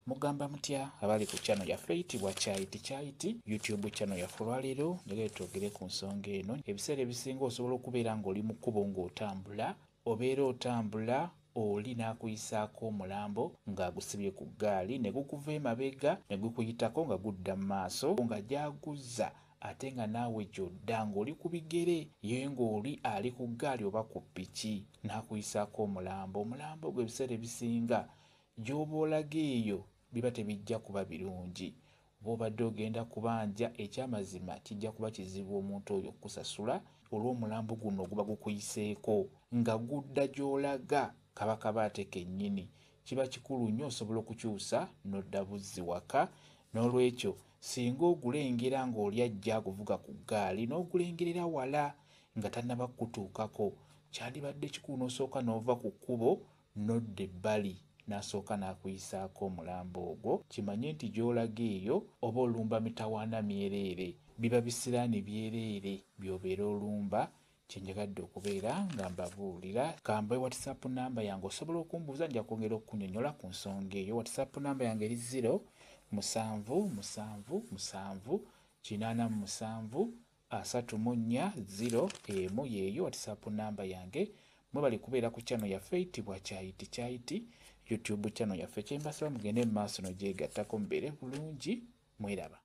Mugamba mutya abali ku channel yaffe eyitibwa Kyayiti Kyayiti YouTube channel yaffe. Olwaleero njagala twogere ku nsonga eno. Ebiseera ebisinga osobola okubeera ng'oli mu kkubo ng'otambula, obeera otambula oli n'akuyisaako omulambo ng'agusibye ku ggaali ne gukuva emabega ne gukuyitako nga gudda mu maaso nga gy'aguzza, ate nga naawe gy'odda ng'oli ku bigere, ye ng'oli ali ku ggaali oba ku ppiki n'akuyisaako omulambo. Omulambo ogwo ebiseera ebisinga gy'oba olaga eyo biba tebijja kuba birungi. Oba obadde ogenda kubanja, ekyamazima kijja kuba kizibu omuntu oyo okukusasula olw'omulambo guno oguba gukuyiseeko nga gudda gy'olaga. Kaba kabaate kennyini. Kiba kikulu nnyo osobola okukyusa n'odda buzzi waka. N'olwekyo singa ogulengera ng'oli ajja aguvuga ku ggaali n'ogulengerera wala nga tannaba kukutuukako, kyandibadde kikulu n'osooka n'ova ku kkubo n'odda ebbali n'asooka n'akuyisaako omulambo ogwo. Kimanye nti gy'olaga eyo oba olumba mitawaana myereere, biba bisiraani byereere by'obeera olumba. Kye njagadde okubeera nga mbabuulira, kambawe WhatsApp namba yange, osobola okumbuuza, nja kwongera okukunyonnyola ku nsonga eyo. WhatsApp namba yange eri 0 7 7 7 87 34 0 1. Yeeyo WhatsApp namba yange. Mwebali kubeera ku channel yaffe eyitibwa Kyayiti Kyayiti YouTube channel yaffe. Kyembasaba mugende mu maaso nogyegattako, mubeere bulungi, mweraba.